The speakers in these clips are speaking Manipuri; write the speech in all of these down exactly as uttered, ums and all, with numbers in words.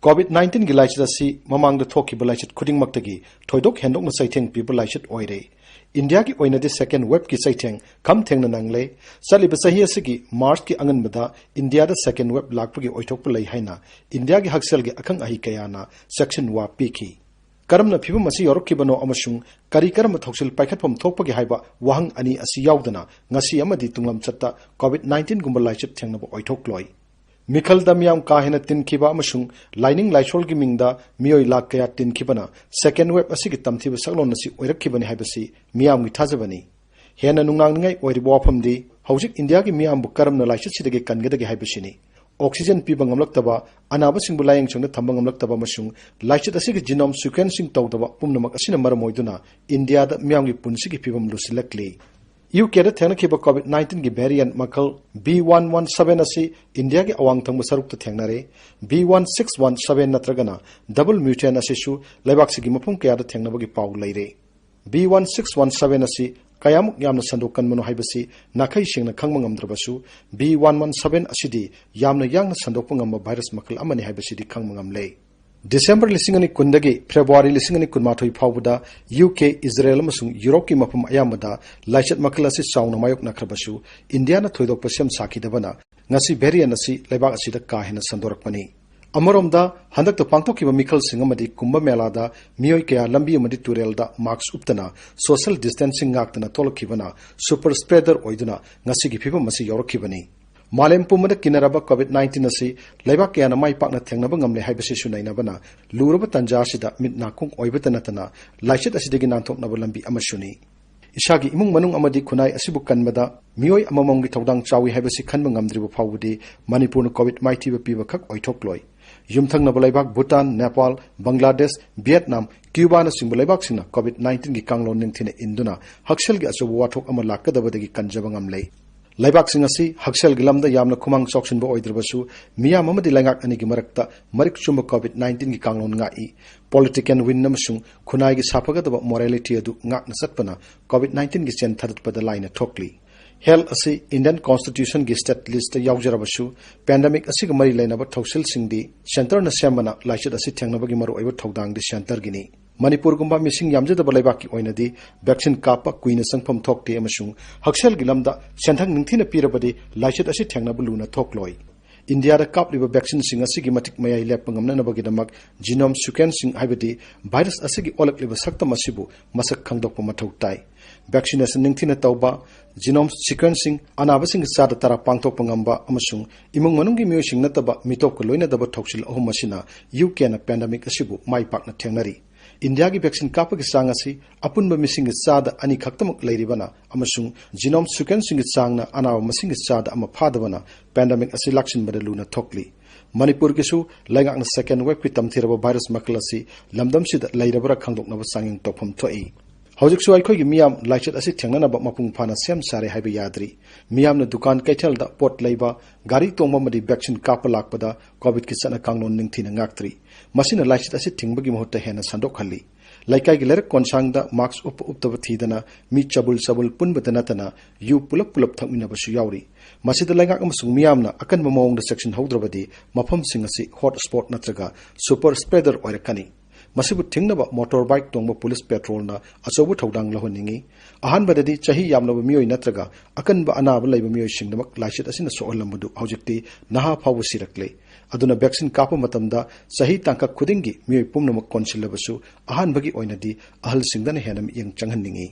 COVID nineteen ꯒꯤ ꯂꯥꯏꯆꯠ ꯑꯁꯤ ꯃꯃꯥꯡꯗ ꯊꯣꯛꯈꯤꯕ ꯂꯥꯏꯆꯠ ꯈꯨꯗꯤꯡꯃꯛꯇꯒꯤ ꯊꯣꯏꯗꯣꯛ ꯍꯦꯟꯗꯣꯛꯅ ꯆꯩꯊꯦꯡ ꯄꯤꯕ ꯂꯥꯏꯆꯠ ꯑꯣꯏꯔꯦ꯫ ꯏꯟꯗꯤꯌꯥꯒꯤ ꯑꯣꯏꯅꯗꯤ second wave ꯀꯤ ꯆꯩꯊꯦꯡ ꯈꯝ ꯊꯦꯡꯅ ꯅꯪꯂꯦ꯫ ꯆꯠꯂꯤꯕ ꯆꯍꯤ ꯑꯁꯤꯒꯤ March ꯀꯤ ꯑꯉꯟꯕꯗ ꯏꯟꯗꯤꯌꯥꯗ second wave ꯂꯥꯛꯄꯒꯤ ꯑꯣꯏꯊꯣꯛꯄ ꯂꯩ ꯍꯥꯏꯅ ꯏꯟꯗꯤꯌꯥꯒꯤ ꯍꯛꯁꯦꯜꯒꯤ ꯑꯈꯪ ꯑꯍꯩ ꯀꯌꯥꯅ ꯆꯦꯛꯁꯤꯟ ꯋꯥ ꯄꯤꯈꯤ꯫ ꯀꯔꯝꯅ ꯐꯤꯕꯝ ꯑꯁꯤ ꯌꯧꯔꯛꯈꯤꯕꯅꯣ ꯑꯃꯁꯨꯡ ꯀꯔꯤ ꯀꯔꯝꯕ ꯊꯧꯁꯤꯜ ꯄꯥꯏꯈꯠꯐꯝ ꯊꯣꯛꯄꯒꯦ ꯍꯥꯏꯕ ꯋꯥꯍꯪ ꯑꯅꯤ ꯑꯁꯤ ꯌꯥꯎꯗꯅ ꯉꯁꯤ ꯑꯃꯗꯤ ꯇꯨꯡꯂꯝꯆꯠꯇ COVID nineteen ꯒꯨꯝꯕ ꯂꯥꯏꯆꯠ ꯊꯦꯡꯅꯕ ꯑꯣꯏꯊꯣꯛꯂꯣꯏ꯫ ꯃꯤꯈꯜꯗ ꯃꯤꯌꯥꯝ ꯀꯥ ꯍꯦꯟꯅ ꯇꯤꯟꯈꯤꯕ ꯑꯃꯁꯨꯡ ꯂꯥꯏꯅꯤꯡ ꯂꯥꯏꯁꯣꯜꯒꯤ ꯃꯤꯡꯗ ꯃꯤꯑꯣꯏ ꯂꯥꯈ ꯀꯌꯥ ꯇꯤꯟꯈꯤꯕꯅ second wave ꯑꯁꯤꯒꯤ ꯇꯝꯊꯤꯕ ꯁꯛꯂꯣꯟ ꯑꯁꯤ ꯑꯣꯏꯔꯛꯈꯤꯕꯅꯤ ꯍꯥꯏꯕꯁꯤ ꯃꯤꯌꯥꯝꯒꯤ ꯊꯥꯖꯕꯅꯤ꯫ ꯍꯦꯟꯅ ꯅꯨꯡꯅꯥꯡꯅꯤꯡꯉꯥꯏ ꯑꯣꯏꯔꯤꯕ ꯋꯥꯐꯝꯗꯤ, ꯍꯧꯖꯤꯛ ꯏꯟꯗꯤꯌꯥꯒꯤ ꯃꯤꯌꯥꯝꯕꯨ ꯀꯔꯝꯅ ꯂꯥꯏꯆꯠꯁꯤꯗꯒꯤ ꯀꯟꯒꯗꯒꯦ ꯍꯥꯏꯕꯁꯤꯅꯤ꯫ Oxygen ꯄꯤꯕ ꯉꯝꯂꯛꯇꯕ, ꯑꯅꯥꯕꯁꯤꯡꯕꯨ ꯂꯥꯌꯦꯡꯁꯪꯗ ꯊꯝꯕ ꯉꯝꯂꯛꯇꯕ ꯑꯃꯁꯨꯡ ꯂꯥꯏꯆꯠ ꯑꯁꯤꯒꯤ genome sequencing ꯇꯧꯗꯕ ꯄꯨꯝꯅꯃꯛ ꯑꯁꯤꯅ ꯃꯔꯝ ꯑꯣꯏꯗꯨꯅ ꯏꯟꯗꯤꯌꯥꯗ ꯃꯤꯌꯥꯝꯒꯤ ꯄꯨꯟꯁꯤꯒꯤ ꯐꯤꯕꯝ ꯂꯨꯁꯤꯜꯂꯛꯂꯤ꯫ UKꯗ ꯊꯦꯡꯅꯈꯤꯕ COVID nineteen ꯒꯤ variant ꯃꯈꯜ B one one seven ꯑꯁꯤ ꯏꯟꯗꯤꯌꯥꯒꯤ ꯑꯋꯥꯡ ꯊꯪꯕ ꯁꯔꯨꯛꯇ ꯊꯦꯡꯅꯔꯦ꯫ B one six one seven ꯅꯠꯇ꯭ꯔꯒꯅ double mutant ꯑꯁꯤꯁꯨ ꯂꯩꯕꯥꯛꯁꯤꯒꯤ ꯃꯐꯝ ꯀꯌꯥꯗ ꯊꯦꯡꯅꯕꯒꯤ ꯄꯥꯎ ꯂꯩꯔꯦ꯫ B one six one seven ꯑꯁꯤ ꯀꯌꯥꯃꯨꯛ ꯌꯥꯝꯅ ꯁꯟꯗꯣꯛꯀꯟꯕꯅꯣ ꯍꯥꯏꯕꯁꯤ ꯅꯥꯈꯩ ꯁꯦꯡꯅ ꯈꯪꯕ ꯉꯝꯗ꯭ꯔꯕꯁꯨ, B one one seven ꯑꯁꯤꯗꯤ ꯌꯥꯝꯅ ꯌꯥꯡꯅ ꯁꯟꯗꯣꯛꯄ ꯉꯝꯕ virus ꯃꯈꯜ ꯑꯃꯅꯤ ꯍꯥꯏꯕꯁꯤꯗꯤ ꯈꯪꯕ ꯉꯝꯂꯦ꯫ December ꯂꯤꯁꯤꯡ ꯑꯅꯤ ꯀꯨꯟꯗꯒꯤ February ꯂꯤꯁꯤꯡ ꯑꯅꯤ ꯀꯨꯟꯃꯥꯊꯣꯏ ꯐꯥꯎꯕꯗ UK, ꯏꯖꯔꯦꯜ ꯑꯃꯁꯨꯡ ꯌꯨꯔꯣꯞꯀꯤ ꯃꯐꯝ ꯑꯌꯥꯝꯕꯗ ꯂꯥꯏꯆꯠ ꯃꯈꯜ ꯑꯁꯤ ꯆꯥꯎꯅ ꯃꯥꯌꯣꯛꯅꯈ꯭ꯔꯕꯁꯨ, ꯏꯟꯗꯤꯌꯥꯅ ꯊꯣꯏꯗꯣꯛꯄ ꯁꯦꯝ ꯁꯥꯈꯤꯗꯕꯅ ꯉꯁꯤ variant ꯑꯁꯤ ꯂꯩꯕꯥꯛ ꯑꯁꯤꯗ ꯀꯥ ꯍꯦꯟꯅ ꯁꯟꯗꯣꯔꯛꯄꯅꯤ꯫ ꯑꯃꯔꯣꯝꯗ, ꯍꯟꯗꯛꯇ ꯄꯥꯡꯊꯣꯛꯈꯤꯕ ꯃꯤꯈꯜꯁꯤꯡ ꯑꯃꯗꯤ ꯀꯨꯝꯚ ꯃꯦꯂꯥꯗ ꯃꯤꯑꯣꯏ ꯀꯌꯥ ꯂꯝꯕꯤ ꯑꯃꯗꯤ ꯇꯨꯔꯦꯜꯗ mask ꯎꯞꯇꯅ social distancing ꯉꯥꯛꯇꯅ ꯊꯣꯛꯂꯛꯈꯤꯕꯅ super spreader ꯑꯣꯏꯗꯨꯅ ꯉꯁꯤꯒꯤ ꯐꯤꯕꯝ ꯑꯁꯤ ꯌꯧꯔꯛꯈꯤꯕꯅꯤ꯫ ꯃꯥꯂꯦꯝ ꯄꯨꯝꯕꯗ ꯀꯤꯅꯔꯕ COVID nineteen ꯑꯁꯤ ꯂꯩꯕꯥꯛ ꯀꯌꯥꯅ ꯃꯥꯏ ꯄꯥꯛꯅ ꯊꯦꯡꯅꯕ ꯉꯝꯂꯦ ꯍꯥꯏꯕꯁꯤꯁꯨ ꯅꯩꯅꯕꯅ, ꯂꯨꯔꯕ ꯇꯥꯟꯖꯥ ꯑꯁꯤꯗ ꯃꯤꯠ ꯅꯥꯀꯣꯡ ꯑꯣꯏꯕꯇ ꯅꯠꯇꯅ ꯂꯥꯏꯆꯠ ꯑꯁꯤꯗꯒꯤ ꯅꯥꯟꯊꯣꯛꯅꯕ ꯂꯝꯕꯤ ꯑꯃꯁꯨꯅꯤ꯫ ꯏꯁꯥꯒꯤ ꯏꯃꯨꯡ ꯃꯅꯨꯡ ꯑꯃꯗꯤ ꯈꯨꯟꯅꯥꯏ ꯑꯁꯤꯕꯨ ꯀꯟꯕꯗ ꯃꯤꯑꯣꯏ ꯑꯃꯃꯝꯒꯤ ꯊꯧꯗꯥꯡ ꯆꯥꯎꯏ ꯍꯥꯏꯕꯁꯤ ꯈꯟꯕ ꯉꯝꯗ꯭ꯔꯤꯕ ꯐꯥꯎꯕꯗꯤ ꯃꯅꯤꯄꯨꯔꯅ COVID ꯃꯥꯏꯊꯤꯕ ꯄꯤꯕꯈꯛ ꯑꯣꯏꯊꯣꯛꯂꯣꯏ꯫ ꯌꯨꯝꯊꯪꯅꯕ ꯂꯩꯕꯥꯛ ꯚꯨꯇꯥꯟ, ꯅꯦꯄꯥꯜ, ꯕꯪꯒ꯭ꯂꯥꯗꯦꯁ, ꯚꯤꯌꯦꯠꯅꯥꯝ, ꯀ꯭ꯌꯨꯕꯥꯅꯆꯤꯡꯕ ꯂꯩꯕꯥꯛꯁꯤꯡꯅ COVID nineteen ꯒꯤ ꯀꯥꯡꯂꯣꯟ ꯅꯤꯡꯊꯤꯅ ꯏꯟꯗꯨꯅ ꯍꯛꯁꯦꯜꯒꯤ ꯑꯆꯧꯕ ꯋꯥꯊꯣꯛ ꯑꯃ ꯂꯥꯛꯀꯗꯕꯗꯒꯤ ꯀꯟꯖꯕ ꯉꯝꯂꯦ꯫ ꯂꯩꯕꯥꯛꯁꯤꯡ ꯑꯁꯤ ꯍꯛꯁꯦꯜꯒꯤ ꯂꯝꯗ ꯌꯥꯝꯅ ꯈꯨꯃꯥꯡ ꯆꯥꯎꯁꯤꯟꯕ ꯑꯣꯏꯗ꯭ꯔꯕꯁꯨ, ꯃꯤꯌꯥꯝ ꯑꯃꯗꯤ ꯂꯩꯉꯥꯛ ꯑꯅꯤꯒꯤ ꯃꯔꯛꯇ ꯃꯔꯤꯛ ꯆꯨꯝꯕ COVID nineteen ꯒꯤ ꯀꯥꯡꯂꯣꯟ ꯉꯥꯛꯏ꯫ Political win ꯑꯃꯁꯨꯡ ꯈꯨꯟꯅꯥꯏꯒꯤ ꯁꯥꯐꯒꯗꯕ morality ꯑꯗꯨ ꯉꯥꯛꯅ ꯆꯠꯄꯅ COVID nineteen ꯒꯤ ꯆꯦꯟ ꯊꯥꯗꯠꯄꯗ ꯂꯥꯏꯅ ꯊꯣꯛꯂꯤ꯫ Health ꯑꯁꯤ Indian Constitutionꯒꯤ state listꯇ ꯌꯥꯎꯖꯔꯕꯁꯨ, pandemic ꯑꯁꯤꯒ ꯃꯔꯤ ꯂꯩꯅꯕ ꯊꯧꯁꯤꯜꯁꯤꯡꯗꯤ centreꯅ ꯁꯦꯝꯕꯅ ꯂꯥꯏꯆꯠ ꯑꯁꯤ ꯊꯦꯡꯅꯕꯒꯤ ꯃꯔꯨꯑꯣꯏꯕ ꯊꯧꯗꯥꯡꯗꯤ centreꯒꯤꯅꯤ꯫ ꯃꯅꯤꯄꯨꯔꯒꯨꯝꯕ ꯃꯤꯁꯤꯡ ꯌꯥꯝꯖꯗꯕ ꯂꯩꯕꯥꯛꯀꯤ ꯑꯣꯏꯅꯗꯤ vaccine ꯀꯥꯞꯄ ꯀꯨꯏꯅ ꯆꯪꯐꯝ ꯊꯣꯛꯇꯦ ꯑꯃꯁꯨꯡ ꯍꯛꯁꯦꯜꯒꯤ ꯂꯝꯗ ꯁꯦꯟꯊꯪ ꯅꯤꯡꯊꯤꯅ ꯄꯤꯔꯕꯗꯤ ꯂꯥꯏꯆꯠ ꯑꯁꯤ ꯊꯦꯡꯅꯕ ꯂꯨꯅ ꯊꯣꯛꯂꯣꯏ꯫ ꯏꯟꯗꯤꯌꯥꯗ ꯀꯥꯞꯂꯤꯕ vaccineꯁꯤꯡ ꯑꯁꯤꯒꯤ ꯃꯇꯤꯛ ꯃꯌꯥꯏ ꯂꯦꯞꯄ ꯉꯝꯅꯅꯕꯒꯤꯗꯃꯛ genome sequencing, ꯍꯥꯏꯕꯗꯤ virus ꯑꯁꯤꯒꯤ ꯑꯣꯜꯂꯛꯂꯤꯕ ꯁꯛꯇꯝ ꯑꯁꯤꯕꯨ ꯃꯁꯛ ꯈꯪꯗꯣꯛꯄ ꯃꯊꯧ ꯇꯥꯏ꯫ Vaccination ꯅꯤꯡꯊꯤꯅ ꯇꯧꯕ, genome sequencing, ꯑꯅꯥꯕꯁꯤꯡꯒꯤ ꯆꯥꯗ ꯇꯔꯥ ꯄꯥꯡꯊꯣꯛꯄ ꯉꯝꯕ ꯑꯃꯁꯨꯡ ꯏꯃꯨꯡ ꯃꯅꯨꯡꯒꯤ ꯃꯤꯑꯣꯏꯁꯤꯡ ꯅꯠꯇꯕ ꯃꯤꯇꯣꯞꯀ ꯂꯣꯏꯅꯗꯕ ꯊꯧꯁꯤꯜ ꯑꯍꯨꯝ ꯑꯁꯤꯅ UKꯅ pandemic ꯑꯁꯤꯕꯨ ꯃꯥꯏ ꯄꯥꯛꯅ ꯊꯦꯡꯅꯔꯤ꯫ ꯏꯟꯗꯤꯌꯥꯒꯤ vaccine ꯀꯥꯞꯄꯒꯤ ꯆꯥꯡ ꯑꯁꯤ ꯑꯄꯨꯟꯕ ꯃꯤꯁꯤꯡꯒꯤ ꯆꯥꯗ ꯑꯅꯤ ꯈꯛꯇꯃꯛ ꯂꯩꯔꯤꯕꯅ ꯑꯃꯁꯨꯡ genome sequencingꯒꯤ ꯆꯥꯡꯅ ꯑꯅꯥꯕ ꯃꯁꯤꯡꯒꯤ ꯆꯥꯗ ꯑꯃ ꯐꯥꯗꯕꯅ pandemic ꯑꯁꯤ ꯂꯥꯛꯁꯤꯟꯕꯗ ꯂꯨꯅ ꯊꯣꯛꯂꯤ꯫ ꯃꯅꯤꯄꯨꯔꯒꯤꯁꯨ ꯂꯩꯉꯥꯛꯅ second waveꯀꯤ ꯇꯝꯊꯤꯔꯕ virus ꯃꯈꯜ ꯑꯁꯤ ꯂꯝꯗꯝꯁꯤꯗ ꯂꯩꯔꯕ꯭ꯔꯥ ꯈꯪꯗꯣꯛꯅꯕ ꯆꯥꯡꯌꯦꯡ ꯇꯧꯐꯝ ꯊꯣꯛꯏ꯫ ꯍꯧꯖꯤꯛꯁꯨ ꯑꯩꯈꯣꯏꯒꯤ ꯃꯤꯌꯥꯝ ꯂꯥꯏꯆꯠ ꯑꯁꯤ ꯊꯦꯡꯅꯅꯕ ꯃꯄꯨꯡ ꯐꯥꯅ ꯁꯦꯝ ꯁꯥꯔꯦ ꯍꯥꯏꯕ ꯌꯥꯗ꯭ꯔꯤ꯫ ꯃꯤꯌꯥꯝꯅ ꯗꯨꯀꯥꯟ ꯀꯩꯊꯦꯜꯗ ꯄꯣꯠ ꯂꯩꯕ, ꯒꯥꯔꯤ ꯇꯣꯡꯕ ꯑꯃꯗꯤ vaccine ꯀꯥꯞꯄ ꯂꯥꯛꯄꯗ COVIDꯀꯤ ꯆꯠꯅ ꯀꯥꯡꯂꯣꯟ ꯅꯤꯡꯊꯤꯅ ꯉꯥꯛꯇ꯭ꯔꯤ꯫ ꯃꯁꯤꯅ ꯂꯥꯏꯆꯠ ꯑꯁꯤ ꯊꯤꯡꯕꯒꯤ ꯃꯍꯨꯠꯇ ꯍꯦꯟꯅ ꯁꯟꯗꯣꯛꯍꯜꯂꯤ꯫ ꯂꯩꯀꯥꯏꯒꯤ ꯂꯩꯔꯛ ꯀꯣꯟꯁꯥꯡꯗ mask ꯎꯞꯄ ꯎꯞꯇꯕ ꯊꯤꯗꯅ ꯃꯤ ꯆꯕꯨꯜ ꯆꯕꯨꯜ ꯄꯨꯟꯕꯗ ꯅꯠꯇꯅ ꯌꯨ ꯄꯨꯂꯞ ꯄꯨꯂꯞ ꯊꯛꯃꯤꯟꯅꯕꯁꯨ ꯌꯥꯎꯔꯤ꯫ ꯃꯁꯤꯗ ꯂꯩꯉꯥꯛ ꯑꯃꯁꯨꯡ ꯃꯤꯌꯥꯝꯅ ꯑꯀꯟꯕ ꯃꯑꯣꯡꯗ ꯆꯦꯛꯁꯤꯟꯍꯧꯗ꯭ꯔꯕꯗꯤ ꯃꯐꯝꯁꯤꯡ ꯑꯁꯤ hot spot ꯅꯠꯇ꯭ꯔꯒ super spreader ꯑꯣꯏꯔꯛꯀꯅꯤ꯫ ꯃꯁꯤꯕꯨ ꯊꯤꯡꯅꯕ motorbike ꯇꯣꯡꯕ police patrolꯅ ꯑꯆꯧꯕ ꯊꯧꯗꯥꯡ ꯂꯧꯍꯟꯅꯤꯡꯏ꯫ ꯑꯍꯥꯟꯕꯗꯗꯤ ꯆꯍꯤ ꯌꯥꯝꯂꯕ ꯃꯤꯑꯣꯏ ꯅꯠꯇ꯭ꯔꯒ ꯑꯀꯟꯕ ꯑꯅꯥꯕ ꯂꯩꯕ ꯃꯤꯑꯣꯏꯁꯤꯡꯗꯃꯛ ꯂꯥꯏꯆꯠ ꯑꯁꯤꯅ ꯁꯣꯛꯍꯜꯂꯝꯕꯗꯨ ꯍꯧꯖꯤꯛꯇꯤ ꯅꯍꯥ ꯐꯥꯎꯕ ꯁꯤꯔꯛꯂꯦ꯫ ꯑꯗꯨꯅ vaccine ꯀꯥꯞꯄ ꯃꯇꯝꯗ ꯆꯍꯤ ꯇꯥꯡꯀꯛ ꯈꯨꯗꯤꯡꯒꯤ ꯃꯤꯑꯣꯏ ꯄꯨꯝꯅꯃꯛ ꯀꯣꯟꯁꯤꯜꯂꯕꯁꯨ ꯑꯍꯥꯟꯕꯒꯤ ꯑꯣꯏꯅꯗꯤ ꯑꯍꯜꯁꯤꯡꯗꯅ ꯍꯦꯟꯅ ꯃꯤꯠꯌꯦꯡ ꯆꯪꯍꯟꯅꯤꯡꯏ꯫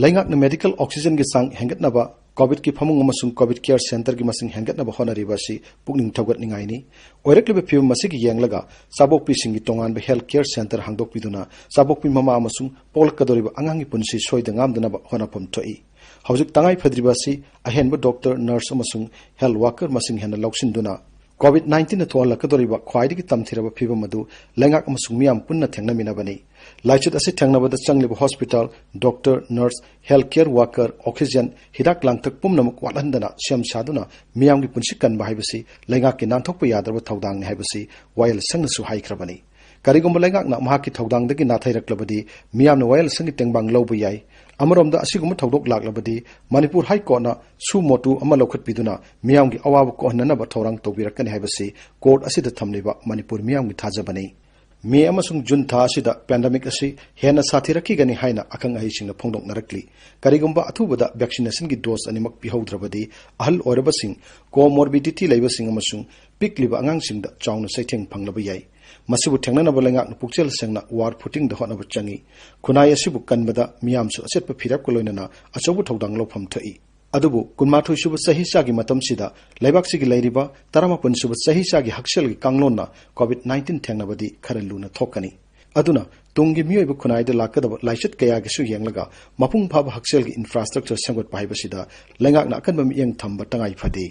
ꯂꯩꯉꯥꯛꯅ medical oxygenꯒꯤ ꯆꯥꯡ ꯍꯦꯟꯒꯠꯅꯕ, COVIDꯀꯤ ꯐꯃꯨꯡ ꯑꯃꯁꯨꯡ COVID care centreꯒꯤ ꯃꯁꯤꯡ ꯍꯦꯟꯒꯠꯅꯕ ꯍꯣꯠꯅꯔꯤꯕ ꯑꯁꯤ ꯄꯨꯛꯅꯤꯡ ꯊꯧꯒꯠꯅꯤꯡꯉꯥꯏꯅꯤ꯫ ꯑꯣꯏꯔꯛꯂꯤꯕ ꯐꯤꯕꯝ ꯑꯁꯤꯒꯤ ꯌꯦꯡꯂꯒ ꯆꯥꯕꯣꯛꯄꯤꯁꯤꯡꯒꯤ ꯇꯣꯉꯥꯟꯕ health care centre ꯍꯥꯡꯗꯣꯛꯄꯤꯗꯨꯅ ꯆꯥꯕꯣꯛꯄꯤ ꯃꯃꯥ ꯑꯃꯁꯨꯡ ꯄꯣꯛꯂꯛꯀꯗꯧꯔꯤꯕ ꯑꯉꯥꯡꯒꯤ ꯄꯨꯟꯁꯤ ꯁꯣꯏꯗ ꯉꯥꯝꯗꯅꯕ ꯍꯣꯠꯅꯐꯝ ꯊꯣꯛꯏ꯫ ꯍꯧꯖꯤꯛ ꯇꯉꯥꯏ ꯐꯗ꯭ꯔꯤꯕ ꯑꯁꯤ ꯑꯍꯦꯟꯕ doctor, nurse ꯑꯃꯁꯨꯡ health worker ꯃꯁꯤꯡ ꯍꯦꯟꯅ ꯂꯧꯁꯤꯟꯗꯨꯅ COVID nineteenꯅ ꯊꯣꯛꯍꯜꯂꯛꯀꯗꯧꯔꯤꯕ ꯈ꯭ꯋꯥꯏꯗꯒꯤ ꯇꯝꯊꯤꯔꯕ ꯐꯤꯕꯝ ꯑꯗꯨ ꯂꯩꯉꯥꯛ ꯑꯃꯁꯨꯡ ꯃꯤꯌꯥꯝ ꯄꯨꯟꯅ ꯊꯦꯡꯅꯃꯤꯟꯅꯕꯅꯤ꯫ ꯂꯥꯏꯆꯠ ꯑꯁꯤ ꯊꯦꯡꯅꯕꯗ ꯆꯪꯂꯤꯕ hospital, doctor, nurse, health care worker, oxygen, ꯍꯤꯗꯥꯛ ꯂꯥꯡꯊꯛ ꯄꯨꯝꯅꯃꯛ ꯋꯥꯠꯍꯟꯗꯅ ꯁꯦꯝ ꯁꯥꯗꯨꯅ ꯃꯤꯌꯥꯝꯒꯤ ꯄꯨꯟꯁꯤ ꯀꯟꯕ ꯍꯥꯏꯕꯁꯤ ꯂꯩꯉꯥꯛꯀꯤ ꯅꯥꯟꯊꯣꯛꯄ ꯌꯥꯗ꯭ꯔꯕ ꯊꯧꯗꯥꯡꯅꯤ ꯍꯥꯏꯕꯁꯤ ꯋꯥꯌꯦꯜ ꯁꯪꯅꯁꯨ ꯍꯥꯏꯈ꯭ꯔꯕꯅꯤ꯫ ꯀꯔꯤꯒꯨꯝꯕ ꯂꯩꯉꯥꯛꯅ ꯃꯍꯥꯛꯀꯤ ꯊꯧꯗꯥꯡꯗꯒꯤ ꯅꯥꯊꯩꯔꯛꯂꯕꯗꯤ ꯃꯤꯌꯥꯝꯅ ꯋꯥꯌꯦꯜ ꯁꯪꯒꯤ ꯇꯦꯡꯕꯥꯡ ꯂꯧꯕ ꯌꯥꯏ꯫ ꯑꯃꯔꯣꯝꯗ, ꯑꯁꯤꯒꯨꯝꯕ ꯊꯧꯗꯣꯛ ꯂꯥꯛꯂꯕꯗꯤ ꯃꯅꯤꯄꯨꯔ ꯍꯥꯏ ꯀꯣꯔꯠꯅ ꯁꯨ ꯃꯣꯇꯨ ꯑꯃ ꯂꯧꯈꯠꯄꯤꯗꯨꯅ ꯃꯤꯌꯥꯝꯒꯤ ꯑꯋꯥꯕ ꯀꯣꯛꯍꯟꯅꯅꯕ ꯊꯧꯔꯥꯡ ꯇꯧꯕꯤꯔꯛꯀꯅꯤ ꯍꯥꯏꯕꯁꯤ ꯀꯣꯔꯠ ꯑꯁꯤꯗ ꯊꯝꯂꯤꯕ ꯃꯅꯤꯄꯨꯔ ꯃꯤꯌꯥꯝꯒꯤ ꯊꯥꯖꯕꯅꯤ꯫ ꯃꯦ ꯑꯃꯁꯨꯡ ꯖꯨꯟ ꯊꯥ ꯑꯁꯤꯗ ꯄꯦꯟꯗꯦꯃꯤꯛ ꯑꯁꯤ ꯍꯦꯟꯅ ꯁꯥꯊꯤꯔꯛꯈꯤꯒꯅꯤ ꯍꯥꯏꯅ ꯑꯈꯪ ꯑꯍꯩꯁꯤꯡꯅ ꯐꯣꯡꯗꯣꯛꯅꯔꯛꯂꯤ꯫ ꯀꯔꯤꯒꯨꯝꯕ ꯑꯊꯨꯕꯗ ꯚꯦꯛꯁꯤꯅꯦꯁꯟꯒꯤ ꯗꯣꯁ ꯑꯅꯤꯃꯛ ꯄꯤꯍꯧꯗ꯭ꯔꯕꯗꯤ, ꯑꯍꯜ ꯑꯣꯏꯔꯕꯁꯤꯡ, ꯀꯣꯃꯣꯔꯕꯤꯗꯤꯇꯤ ꯂꯩꯕꯁꯤꯡ ꯑꯃꯁꯨꯡ ꯄꯤꯛꯂꯤꯕ ꯑꯉꯥꯡꯁꯤꯡꯗ ꯆꯥꯎꯅ ꯆꯩꯊꯦꯡ ꯐꯪꯂꯕ ꯌꯥꯏ꯫ ꯃꯁꯤꯕꯨ ꯊꯦꯡꯅꯅꯕ ꯂꯩꯉꯥꯛꯅ ꯄꯨꯛꯆꯦꯜ ꯁꯦꯡꯅ ꯋꯥꯔ ꯐꯨꯇꯤꯡꯗ ꯍꯣꯠꯅꯕ ꯆꯪꯏ꯫ ꯈꯨꯟꯅꯥꯏ ꯑꯁꯤꯕꯨ ꯀꯟꯕꯗ ꯃꯤꯌꯥꯝꯁꯨ ꯑꯆꯦꯠꯄ ꯐꯤꯔꯦꯞꯀ ꯂꯣꯏꯅꯅ ꯑꯆꯧꯕ ꯊꯧꯗꯥꯡ ꯂꯧꯐꯝ ꯊꯣꯛꯏ꯫ ꯑꯗꯨꯕꯨ ꯀꯨꯟꯃꯥꯊꯣꯏ ꯁꯨꯕ ꯆꯍꯤꯆꯥꯒꯤ ꯃꯇꯝꯁꯤꯗ ꯂꯩꯕꯥꯛꯁꯤꯒꯤ ꯂꯩꯔꯤꯕ ꯇꯔꯥꯃꯥꯄꯟ ꯁꯨꯕ ꯆꯍꯤꯆꯥꯒꯤ ꯍꯛꯁꯦꯜꯒꯤ ꯀꯥꯡꯂꯣꯟꯅ ꯀꯣꯚꯤꯗ ꯅꯥꯏꯟꯇꯤꯟ ꯊꯦꯡꯅꯕꯗꯤ ꯈꯔ ꯂꯨꯅ ꯊꯣꯛꯀꯅꯤ꯫ ꯑꯗꯨꯅ ꯇꯨꯡꯒꯤ ꯃꯤꯑꯣꯏꯕ ꯈꯨꯟꯅꯥꯏꯗ ꯂꯥꯛꯀꯗꯕ ꯂꯥꯏꯆꯠ ꯀꯌꯥꯒꯤꯁꯨ ꯌꯦꯡꯂꯒ ꯃꯄꯨꯡ ꯐꯥꯕ ꯍꯛꯁꯦꯜꯒꯤ ꯏꯟꯐ꯭ꯔꯥꯁ꯭ꯇ꯭ꯔꯛꯆꯔ ꯁꯦꯝꯒꯠꯄ ꯍꯥꯏꯕꯁꯤꯗ ꯂꯩꯉꯥꯛꯅ ꯑꯀꯟꯕ ꯃꯤꯠꯌꯦꯡ ꯊꯝꯕ ꯇꯉꯥꯏ ꯐꯗꯦ꯫